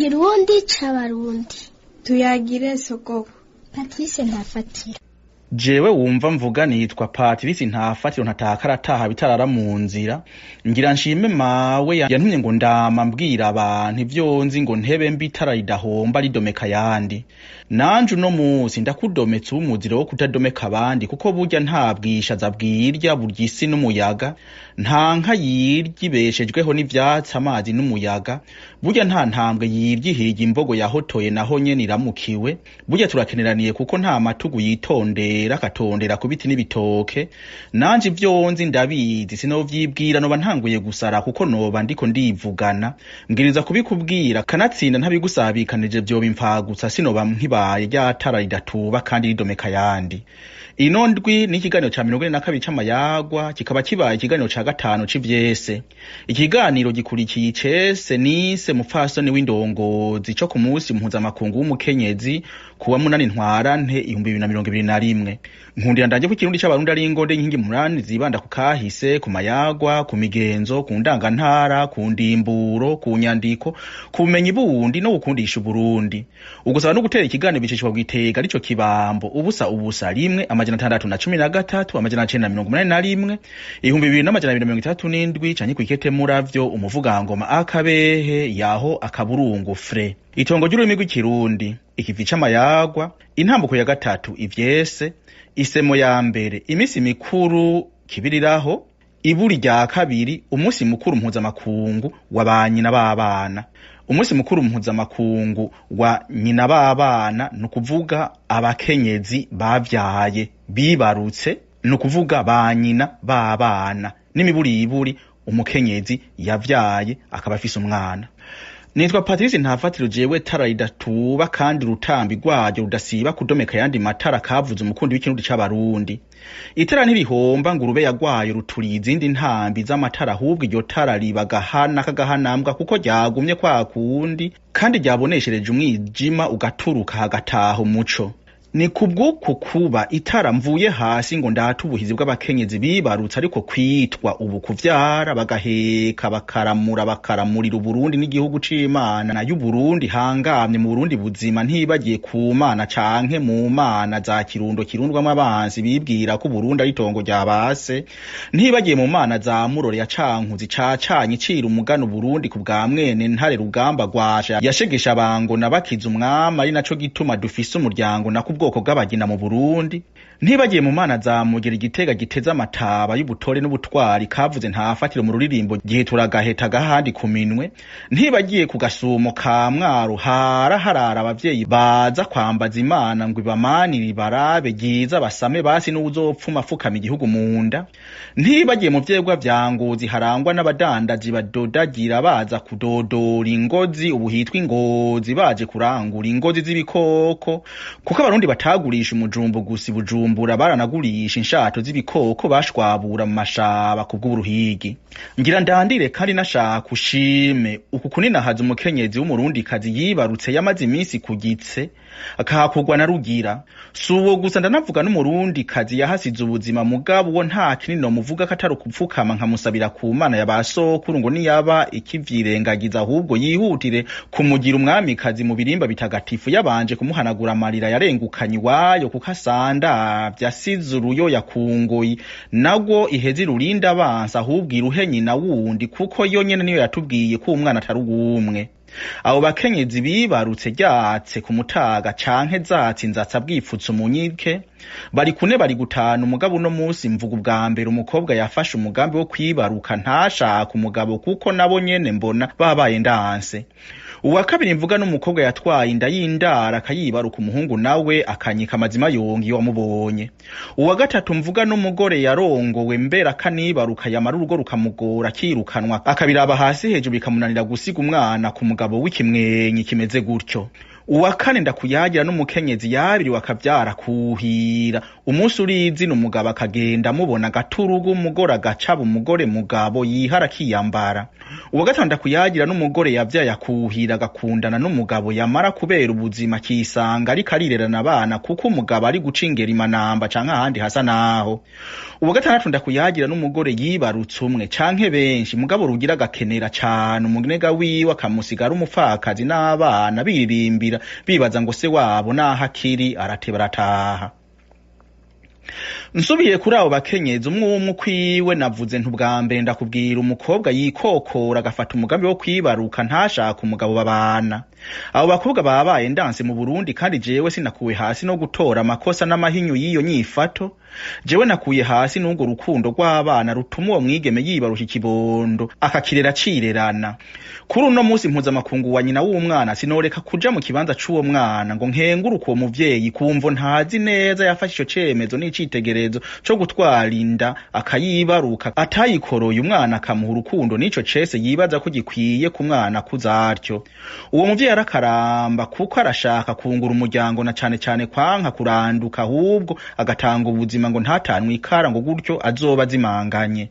Ikirundi c'Abarundi. Tuyagire sogoko. Patrice Ntafatira. Jewe wumva mvuga nitwa Patrice Ntafatiro, ntatakara bitarara mu nzira. Ngira nshime mawe yantumye ngo ndama mbwira abantu ivyo nzi, ngo ntebe mbi itara ridahomba ridomeka yandi. Nanje uno musi ndakudometse umuziro wo kutadomeka abandi, kuko burya nta bwishaza bwirya burya isi n'umuyaga, nta nka yirya ibeshejweho n'ivyatsi, amazi n'umuyaga. Burya nta ntambwe yirya ihiga imbogo yahotoye, naho nyene iramukiwe. Burya turakeneraniye, kuko nta matugu yitondera akatondera ku biti n'ibitoke. Nanje ivyo nzi ndabizi, sinovyibwira noba ntanguye gusara, kuko noba ndiko ndivugana. Mbwiriza kubikubwira, kanatsinda ntabigusabikanije vyoba impfagutsa, sinoba nkibaye rya tara ridatuba kandi ridomeka yandi. Ino ndwi ni ikiganiro ca 42 c'amayagwa, kikaba kibaye ikiganiro ca gatanu c'ivyese. Ikiganiro gikurikiye icese nise mupfasoni w'indongozi co ku musi mpuzamakungu w'umukenyezi kuwa 8 Ntwarante 2021. Nkundira ndanje ko Ikirundi c'Abarundi ari ingonde inkingi munani zibanda ku kahise, ku mayagwa, ku migenzo, ku ndangantara, ku ndimburo, ku nyandiko, ku bumenyi bundi no gukundisha Uburundi. Ugusaba no gutera ikiganiro bicishwa kwitega arico kibambo 0 0 1 613 981 2267, canke kwikete muravyo umuvugangoma akabehe yaho akaburungu fre. Itongo ry'ururimi rw'Ikirundi, ikivi c'amayagwa, intambuko ya gatatu, ivyese, isemo ya mbere, imisi mikuru kibiriraho, iburi rya kabiri, umunsi mukuru mpuzamakungu wa ba nyina b'abana. Umunsi mukuru mpuzamakungu wa nyina b'abana ni ukuvuga abakenyezi bavyaye bibarutse, ni ukuvuga ba nyina b'abana, n'imiburiburi umukenyezi yavyaye akaba afise umwana. Nitwa Patrice Ntafatiro, jewe tara ridatuba kandi urutambi rwaryo rudasiba kudomeka yandi matara, kavuze umukundi w'ikirundi c'Abarundi. Itara ntirihomba ngurube yagwaye ruturiye izindi ntambi z'amatara, ahubwo iryo tara riba gahana k'agahanambwa, kuko ryagumye kwa kundi kandi ryaboneshereje umwijima ugaturuka hagataha umuco. Ni kubw'uku kuba itara mvuye hasi ngo ndate ubuhizi bw'abakenyezi bibarutse, ariko kwitwa ubu kuvyara, bagaheka, bakaramura, bakaramurira Uburundi n'igihugu c'Imana y'Uburundi hangamye mu Burundi buzima, ntibagiye ku Mana canke mu mana za Kirundo kirundwamwo abansi bibwira ko Uburundi ari itongo rya base, ntibagiye mu mana za Murore ya Cankuzi cacanye icira umugani Uburundi ku bwa mwene Ntare Rugamba rwasha yashegesha abango nabakiza umwami, ari naco gituma dufise umuryango nako ubwoko bw'abagina mu Burundi, ntibagiye mu mana za Mugera igitega giteze amataba y'ubutore n'ubutwari kavuze Ntafatiro mu ruririmbo gihe turagaheta gahandi ku minwe, ntibagiye ku gasumo ka Mwaro hara harara abavyeyi baza kwambaza Imana ngo ibamanire ibarabe ryiza basame basi n'uwuzopfuma afukama igihugu mu nda, ntibagiye mu vyegwa vya Ngozi harangwa n'abadandaji badodagira baza kudodora ingozi ubu hitwa Ingozi, baje kurangura ingozi z'ibikoko, kuko Abarundi batagurisha umujumbu gusa Bujumbura, baranagurisha inshato z'ibikoko bashwabura mu mashaba kubw'uruhigi. Ngira ndandire kandi nashaka ushime uku kuninahaza umukenyezi w'Umurundikazi yibarutse yamaze iminsi kugitse akahakugwa na Rugira. Si uwo gusa, ndanavuga n'Umurundikazi yahasize ubuzima, mugabo uwo nta kinini nomuvuga ko atari ukupfukama nkamusabira ku Mana ya ba sokuru ngo niyaba ikivyirengagiza ahubwo yihutire kumugira umwamikazi mu birimba bitagatifu, yabanje kumuhanagura amarira yarengukanye iwayo, kuko asandavye asize uruyoya ku ngoyi, nagwo iheze irurinda abansi, ahubwo iruhe nyina wundi, kuko yo nyene niyo yatubwiye ko umwana atari uwumwe. Abo bakenyezi bibarutse ryatse ku mutaga canke zatse inzatsa bwipfutse umunyike, bari kune bari gutanu. Umugabo uno musi mvuga ubwa mbere umukobwa yafashe umugambi wo kwibaruka ntashaka umugabo, kuko nabo nyene mbona babaye ndanse. Uwa kabiri mvuga n'umukobwa yatwaye inda y'indara akayibaruka, umuhungu nawe akanyika amazima yonga iyo wamubonye. Uwa gatatu mvuga n'umugore yarongowe mbere akanibaruka, yamara urugo rukamugora akirukanwa, akabiraba hasi hejuru bikamunanira gusiga umwana ku mugabo w'ikimwenyi kimeze gutyo. Uwa kane ndakuyagira n'umukenyezi yabiriwe akavyara kuhira umunsi urizina umugabo akagenda amubona agaturugu umugore agacaba umugore mugabo yihara akiyambara. Uwa gatanu ndakuyagira n'umugore yavyaye akuhira agakundana n'umugabo yamara kubera ubuzima akisanga ariko arirerana abana kuko umugabo ari guca ingero imanamba canke ahandi hasa naho. Uwa gatandatu ndakuyagira n'umugore yibarutse umwe canke benshi mugabo rugira agakenera cane umunega wiwe akamusiga ari umupfakazi n'abana biririmbira bibaza ngo se wabo naho akiri arateba arataha. Nsubiye kuri abo bakenyezi umwe umwe ukwiwe navuze nti ubwa mbere ndakubwira umukobwa yikokora agafata umugambi wo kwibaruka ntashaka umugabo babana. Abo bakobwa babaye ndanse mu Burundi kandi jewe sinakuwe hasi no gutora amakosa n'amahinyu y'iyo nyifato. Jewe nakuye hasi n'urwo rukundo rw'abana rutuma uwo mwigeme yibaruka ikibondo akakirera cirerana. Kuri uno musi mpuzamakungu wa nyina w'umwana sinoreka kuja mu kibanza c'uwo mwana ngo nkenguruke uwo muvyeyi kumvo ntazi neza yafashe ico cemezo n'icitegererezo co gutwara inda akayibaruka atayikoroye umwana akamuha urukundo n'ico cese yibaza ko gikwiye ku mwana akuze atyo. Uwo muvyeyi arakaramba kuko arashaka kungura umuryango na cane cane kwanka kuranduka ahubwo agatanga ubuzima ngo ntatanwe ikara ngo gutyo azoba azimanganye.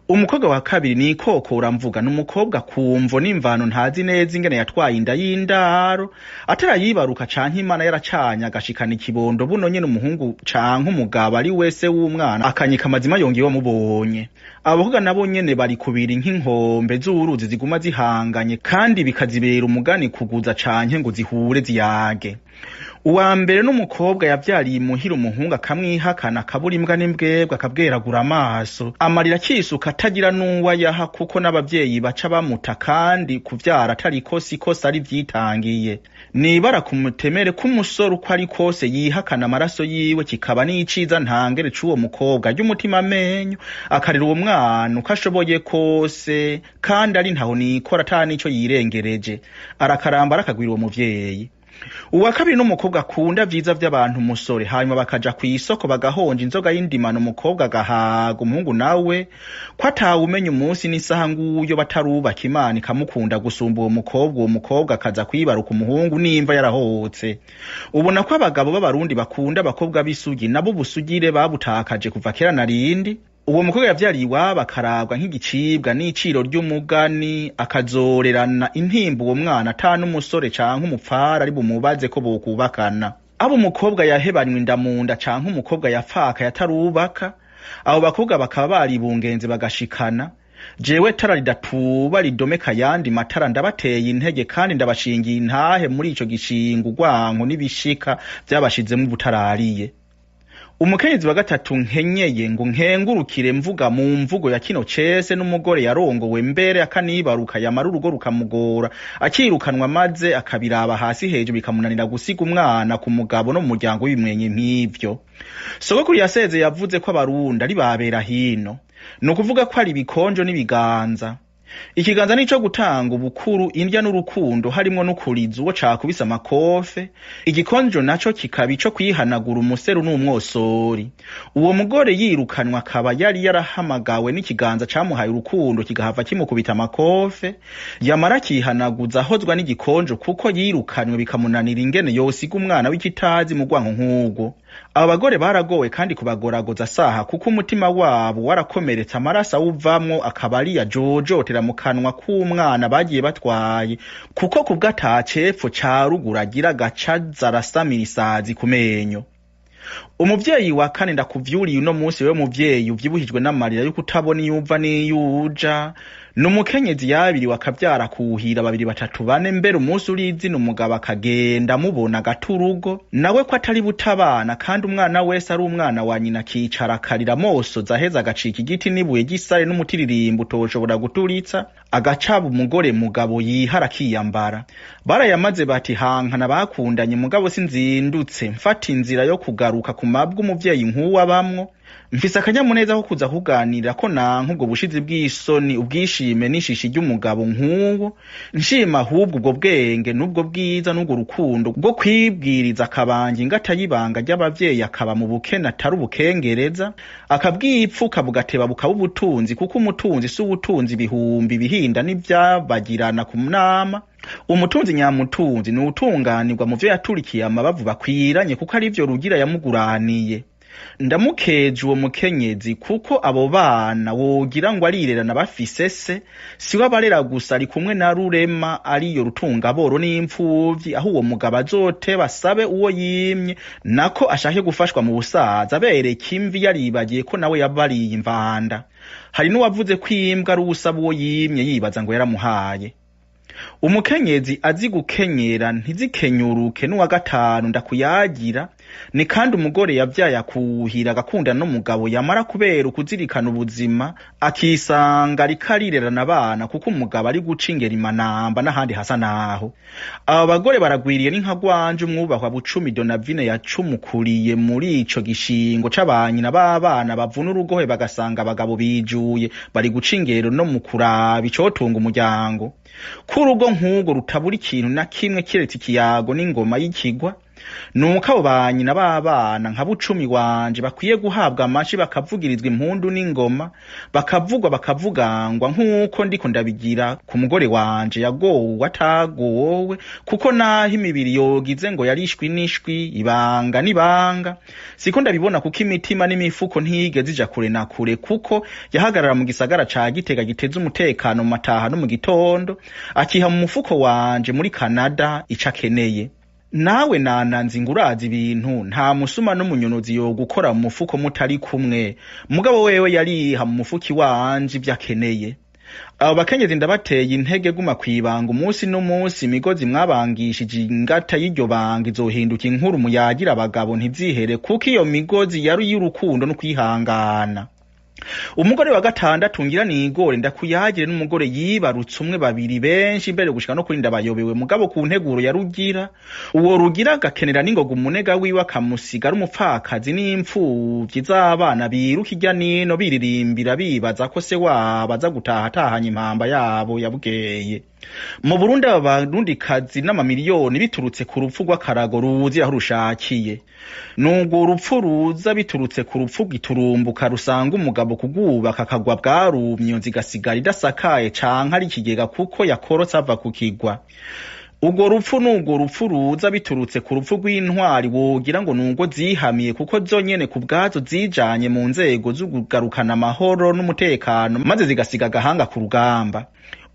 Umukobwa wa kabiri ni ikokora mvuga n'umukobwa kumvo n'imvano ntazi neza ingene yatwaye inda y'indaro atarayibaruka canke Imana yaracanye agashikana ikibondo buno nyene umuhungu canke umugabo ari wese w'umwana akanyika amazima yongeye wamubonye. Abakobwa nabo nyene bari kubiri nk'inkombe z'uruzi ziguma zihanganye kandi bikazibera umugani kuguza canke ngo zihure ziyage. Uwa mbere n'umukobwa yavyariye imuhira umuhungu akamwihakana akabura imbwa n'imbwebwe akabweragura amaso amarira akisuka atagira n'uwo ayaha kuko n'abavyeyi baca bamuta kandi kuvyara atari ikosa ikosa ari vyitangiye. Nibara ku mutemere k'umusore uko ari kose yihakana amaraso yiwe kikaba n'iciza ntangere c'uwo mukobwa arya umutima amenyo akarera uwo mwana uko ashoboye kose kandi ari ntaho nikora ata n'ico yirengereje arakaramba arakagwira uwo muvyeyi. Uwa kabiri n'umukobwa akunda vyiza vy'abantu umusore hanyuma bakaja kw'isoko bagahonja inzoga y'indimano umukobwa agahaga umuhungu nawe ko atawumenya umunsi n'isaha nguyo batarubaka Imana ikamukunda gusumba uwo mukobwa, uwo mukobwa akaza kwibaruka umuhungu n'imva yarahotse. Ubona ko abagabo b'abarundi bakunda abakobwa b'isugi nabo ubusugire babutakaje kuva kera na rindi. Uwo mukobwa yavyariye iwabo akarabwa nk'igicibwa n'iciro ry'umugani akazorerana intimba uwo mwana ata n'umusore canke umupfara ari bumubaze ko bokubakana. Abo umukobwa yahebanywe inda mu nda canke umukobwa yapfakaye atarubaka, abo bakobwa bakaba baribungenze bagashikana. Jewe tara ridatuba ridomeka ayandi matara ndabateye intege kandi ndabashingiye intahe muri ico gishingo urwanko n'ibishika vyabashizemwo ubutarariye. Umukenyezi wa gatatu nkenyeye ngo nkengurukire mvuga mu mvugo ya kino cese n'umugore yarongowe mbere akanibaruka yamara urugo rukamugora akirukanwa maze akabiraba hasi hejuru bikamunanira gusiga umwana ku mugabo no mu muryango w'ibimwenye nk'ivyo. Sogokuru yaseze yavuze ko abarundi ari babera hino, ni ukuvuga ko ari ibikonjo n'ibiganza. Ikiganza nico gutanga ubukuru indya n'urukundo harimwo n'ukuriza uwo cakubise amakofe, igikonjo naco kikaba ico kwihanagura umuseru n'umwosori. Uwo mugore yirukanwa akaba yari yarahamagawe n'ikiganza camuhaye urukundo kigahava kimukubita amakofe, yamara akihanaguza ahozwa n'igikonjo kuko yirukanwe bikamunanira ingene yosiga umwana w'ikitazi mu rwanko nk'urwo. Abo bagore baragowe kandi kubagoragoza saha kuko umutima wabo warakomeretse amaraso awuvamwo akaba ariyo ajojotera mu kanwa k'umwana bagiye batwaye kuko kubwo ata cepfo ca ruguru agira agaca aza arasamira isazi ku menyo. Umuvyeyi wa kane ndakuvyuriye uno musi wewe muvyeyi uvyibuhijwe n'amarira yuko utabona iyo uva n'iyo uja, ni umukenyezi yabiriwe akavyara akuhira babiri batatu bane mbere umunsi urizina umugabo akagenda amubona agata urugo nawe ko atari butabana kandi umwana wese ari umwana wa nyina akicara akarira amosozi aheza agacika igiti n'ibuye ry'isare n'umutiririmbo utoshobora guturitsa agacaba umugore mugabo yihara akiyambara. Barayamaze bati hankana bakundanye mugabo sinzindutse mfata inzira yo kugaruka ku mabwa umuvyeyi nk'uwo abamwo. Mfise akanyamuneza ko kuza kuganira ko nanka ubwo bushizi bw'isoni, ubwishime n'ishishi ry'umugabo nk'uwo, nshima ahubwo ubwo bwenge n'ubwo bwiza n'ubwo rukundo bwo kwibwiriza akabanga ingata y'ibanga ry'abavyeyi, akaba mu bukene atari ubukengereza, akabwipfuka bugateba bukaba ubutunzi, kuko umutunzi si ubutunzi ibihumbi bihinda n'ivyabagirana ku nama. Umutunzi nyamutunzi ni uwutunganirwa mu vyo yaturikiye amabavu bakwiranye, kuko arivyo Rugira yamuguraniye. Ndamukeje uwo mukenyezi, kuko abo bana wogira ngo arirerana bafise se, siwe abarera gusa, ari kumwe na Rurema ariyo rutungaboro n'imfuvyi, aho uwo mugabo azoteba asabe uwo yimye, nako ashake gufashwa mu busaza, abereka imvi yaribagiye ko nawe yabariye imvanda. Hari n'uwavuze ko imbwa ari uwusaba uwo yimye yibaza ngo yaramuhaye. Umukenyezi azi gukenyera ntizikenyuruke n'uwa gatanu ndakuyagira ni kandi umugore yavyaye akuhira agakundana n'umugabo, yamara kubera ukuzirikana ubuzima akisanga ariko arirerana abana, kuko umugabo ari guca ingeri imanamba n'ahandi hasa naho. Aba bagore baragwiriye ni nka gwanje umwubahwa Bucumi Donavine yacumukuriye muri ico gishingo c'abanyina b'abana bavuna urugohe bagasanga abagabo bijuye bari guca ingero no mu kuraba icotunga umuryango. Ko urugo nk'urwo rutabura ikintu na kimwe kiretse ikiyago n'ingoma y'ikigwa, nuko abo banyina b'abana nka Bucumi wanje bakwiye guhabwa amashi, bakavugirizwa impundu n'ingoma, bakavugwa bakavugangwa nk'uko ndiko ndabigira ku mugore wanje yagowe atagowe, kuko naho imibiri yogize ngo yarishwi n'ishwi, ibanga n'ibanga, siko ndabibona, kuko imitima n'imifuko ntiyigeze ija kure na kure, kuko yahagarara mu gisagara ca Gitega giteze umutekano mu mataha no mu gitondo, akiha mu mufuko wanje muri Canada ico akeneye. Nawe nananzi ngo urazi ibintu, nta musuma n'umunyunuzi yogukora mu mufuko mutari kumwe, mugabo wewe yariha mu mufuki wanje ivyo akeneye. Abo bakenyezi ndabateye intege, guma kwibanga umunsi n'umunsi, imigozi mwabangishije ingata y'iryo banga izohinduka inkuru muyagira abagabo ntizihere, kuko iyo migozi yari iy'urukundo no kwihangana. Umugore wa gatandatu ngira nigore ndakuyagire n'umugore yibarutse umwe, babiri, benshi mbere gushika no kuri ndabayobewe, mugabo ku nteguro ya Rugira, uwo Rugira agakenera n'ingoga umunega wiwe akamusiga ari umupfakazi n'imfuvyi z'abana biruka irya nino biririmbira bibaza ko se wabo aza gutaha atahanye impamba yabo yabweye. Mu Burundi aba barundikazi n'amamiliyoni biturutse ku rupfu rw'akarago ruzi aho rushakiye. Nubwo urupfu ruza biturutse ku rupfu giturumbuka rusanga umugabo kugubaka akagwa bwarumye, iyo nzu igasigara idasakaye canke ari ikigega kuko yakorotse ava ku kigwa. Urwo rupfu n'urwo rupfu ruza biturutse ku rupfu rw'intwari wogira ngo nubwo zihamiye, kuko zonyene ku bwazo zijanye mu nzego z'ukugarukana amahoro n'umutekano, maze zigasiga agahanga ku rugamba.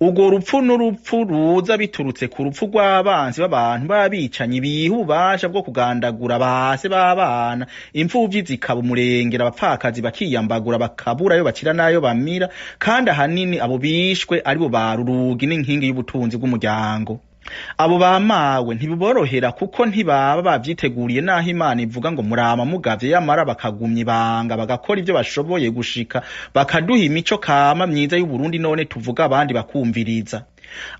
Urwo rupfu n'urupfu ruza biturutse ku rupfu rw'abansi b'abantu b'abicanyi biha ububasha bwo kugandagura base b'abana, imfuvyi zikaba umurengera, abapfakazi bakiyambagura bakabura ayo bakira n'ayo bamira, kandi ahanini abo bishwe aribo ba rurugi n'inkingi y'ubutunzi bw'umuryango. Abo bamawe ntibiborohera kuko ntibaba bavyiteguriye, naho Imana ivuga ngo murama mugavye, yamara bakagumya ibanga bagakora ivyo bashoboye gushika bakaduha imico kama myiza y'Uburundi, none tuvuga abandi bakumviriza.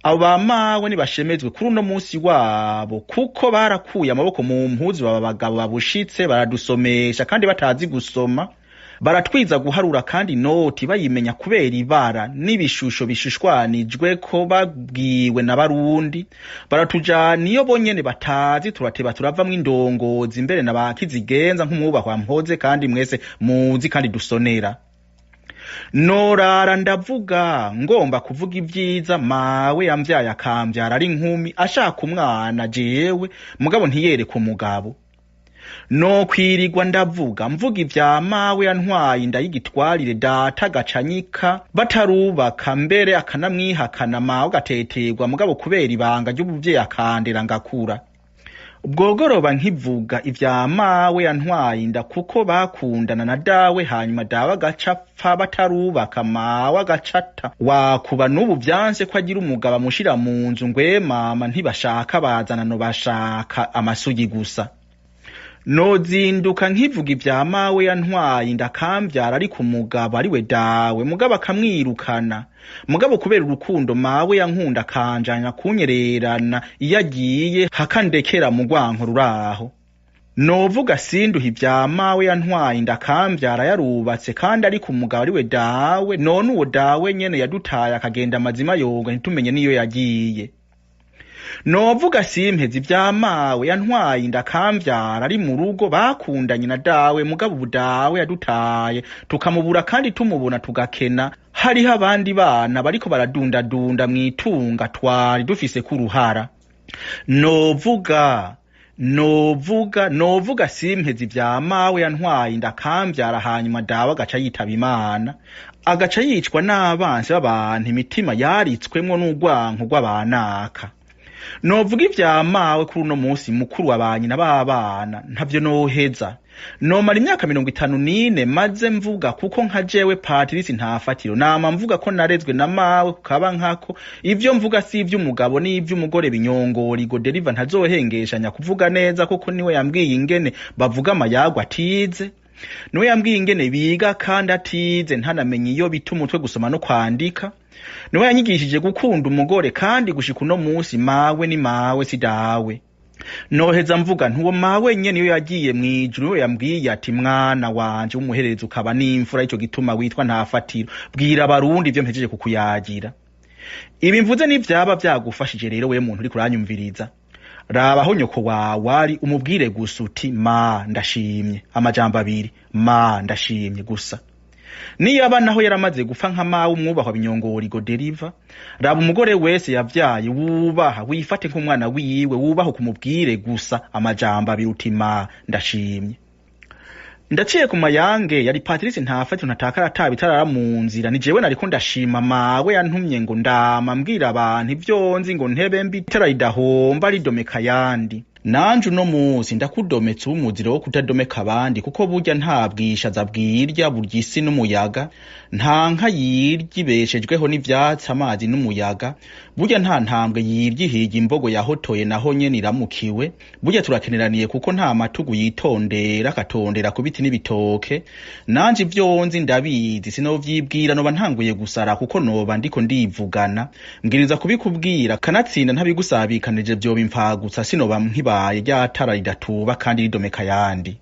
Abo bamawe nibashemezwe kuri uno munsi wabo, kuko barakuye amaboko mu mpuzu baba abagabo babushitse, baradusomesha kandi batazi gusoma, baratwiza guharura kandi inoti bayimenya kubera ibara n'ibishusho bishushwanijwe ko babwiwe na Barundi, baratujana iyo bonyene batazi, turateba turavamwo indongozi mbere na ba kizigenza nk'umwubahwa Mpoze kandi mwese muzi kandi dusonera. Norara ndavuga ngomba kuvuga ibyiza mawe yamvyaye akamvyara ari inkumi, ashaka umwana jewe mugabo ntiyereke umugabo. Nokwirirwa ndavuga mvuga ivya mawe yantwaye inda y'igitwarire, data agacanyika batarubaka mbere akanamwihakana, mawe agateterwa mugabo kubera ibanga ry'ubuvyeyi akandera ngakura. Bwogoroba nkivuga ivya mawe yantwaye inda kuko bakundana na dawe, hanyuma dawe agaca apfa batarubaka, mawe agacata wakuba n'ubu vyanse ko agira umugabo amushira mu nzu, ngwe mama ntibashaka bazana no bashaka amasugi gusa. Nozinduka nkivuga ivya mawe yantwaye inda akamvyara ariko umugabo ariwe dawe, mugabo akamwirukana, mugabo kubera urukundo mawe yankunda akanjanya kunyererana iyo agiye hakandekera mu rwanko ruraho. Novuga sinduha ivya mawe yantwaye inda akamvyara yarubatse kandi ariko umugabo ariwe dawe, none uwo dawe nyene yadutaye akagenda amazima yoga ntitumenye niyo yagiye. Novuga simpeze ivya mawe yantwaye inda akamvyara ari mu rugo bakundanye na dawe, mugabo ubu dawe yadutaye tukamubura kandi tumubona tugakena. Hariho abandi bana bariko baradundadunda mw'itunga twari dufise k'uruhara. Novuga simpeze ivya mawe yantwaye inda akamvyara hanyuma dawe agaca yitaba Imana, agaca yicwa n'abansi b'abantu imitima yaritswemwo n'urwanko rw'abanaka. Novuga ivya mawe kuri uno musi mukuru wa ba nyina b'abana ntavyo noheza. Nomara imyaka 54 maze mvuga kuko nka jewe Patrice Ntafatiro nama mvuga ko narezwe na mawe kukaba nkako ivyo mvuga si ivy'umugabo n'ivy'umugore binyongori Goderiva ntazohengeshanya kuvuga neza kuko niwe yambwiye ingene bavuga amayagwa atize, niwe yambwiye ingene biga kandi atize ntanamenye iyo bita umutwe gusoma no kwandika, niwe yanyigishije gukunda umugore kandi gushika uno musi mawe ni mawe si dawe. Noheza mvuga ntuwo mawe nyene iyo yagiye mwijuru niwe yambwiye ati mwana wanje w'umuhererezi ukaba n'imfura ico gituma witwa Ntafatiro, bwira abarundi ivyo mpejeje kukuyagira. Ibi mvuze n'ivyaba vyagufashije rero we muntu uriko uranyumviriza, raba aho nyoko wawe ari umubwire gusa uti ma ndashimye, amajambo abiri ma ndashimye gusa. Niyaba naho yaramaze gupfa nka mawe umwubahwa binyongori Goderiva, raba umugore wese yavyaye wubaha wifate nk'umwana wiwe wubaha kumubwire gusa amajambo abiri uti ma ndashimye. Ndaciye ku mayange yari Patrice Ntafatiro ntatakara atabitarara mu nzira, ni jewe nariko ndashima mawe yantumye ngo ndama mbwira abantu ivyo nzi ngo ntebe mbi itara ridahomba ridomeka yandi. Nanje uno musi ndakudometse umuziro wo kutadomeka abandi kuko burya nta bwishaza bwirya burya isi n'umuyaga, nta nka yirya ibeshejweho n'ivyatsi amazi n'umuyaga, burya nta ntambwe yirya ihiga imbogo yahotoye naho nyene iramukiwe, burya turakeneraniye kuko nta matugu yitondera akatondera ku biti n'ibitoke. Nanje ivyo nzi ndabizi sinovyibwira noba ntanguye gusara kuko noba ndiko ndivugana, mbwiriza kubikubwira kanatsinda ntabigusabikanije vyoba impfagutsa sinoba nkibaye rya tara ridatuba kandi ridomeka yandi.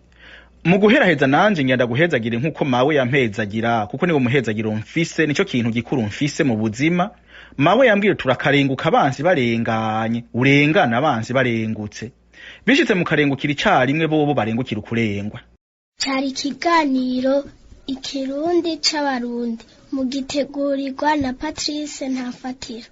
Mu guheraheza nanje ngenda guhezagire nkuko mawe yampezagira kuko niwo muhezagiro mfise, nico kintu gikuru mfise mu buzima. Mawe yambwiye turakarenguka abansi barenganye, urengana abansi barengutse, bishitse mu karengukira icarimwe bobo barengukira ukurengwa. Cari ikiganiro Ikirundi c'Abarundi mugitegurirwa na Patrice Ntafatiro.